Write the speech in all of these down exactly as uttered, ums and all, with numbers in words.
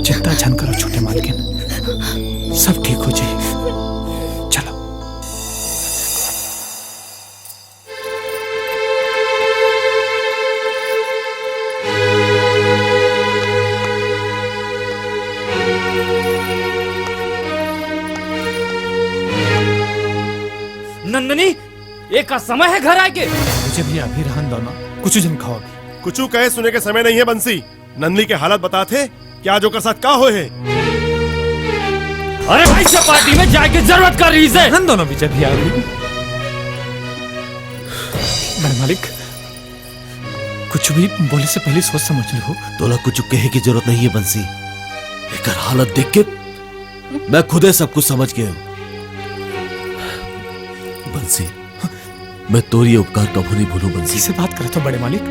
चिंता झन करो छोटे मालकिन, सब ठीक हो जाही। चलो। नंदनी, ये का समय हे घर आए के? मुझे भी अभी रहन दो ना, कुछ झन खाओ अभी। कुछ कहे सुने के समय नहीं हे बंसी। नंदनी के हालत बताथे कि आज ओकर साथ का होय हे। अरे भाई, सब पार्टी में जाए के जरूरत का रहिस हे? रहन दो ना विजय भैया अभी। बड़े मालिक, कुछ भी बोले से पहले सोच समझ लो। तोला कुछ कहे की जरूरत नहीं हे बंसी, एकर हालत देख के मैं खुदे सब कुछ समझ गे हंव। बंसी, मैं तोर ये उपकार कभू नहीं भूलूं बंसी। कइसे बात करत हो बड़े मालिक?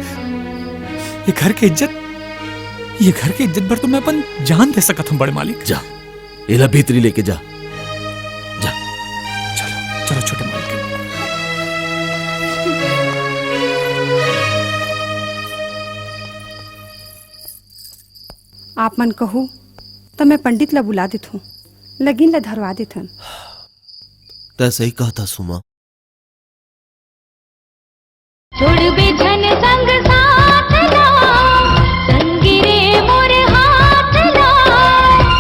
ये घर के इज्जत, ये घर के इज्जत बर तो मैं अपन जान दे सकत हंव बड़े मालिक। जा, एला भीतरी लेके जा, जा। चलो, चलो छोटे मालिक। आप मन कहू त मैं पंडित ला बुला देथंव, लगिन ला धरवा देथन। तैं सही कहत हस सुमा। छोड़बे झन संग साथ ला, संगी रे मोर हाथ ला।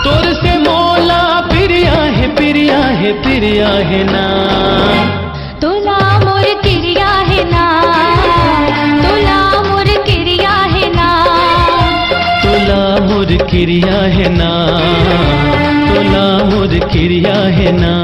तोर से मोला पिरिया हे, पिरिया हे, पिरिया हे ना। तोला मोर किरिया हे ना, तोला मोर किरिया हे ना। तोला मोर किरिया हे ना, तोला मोर किरिया हे ना।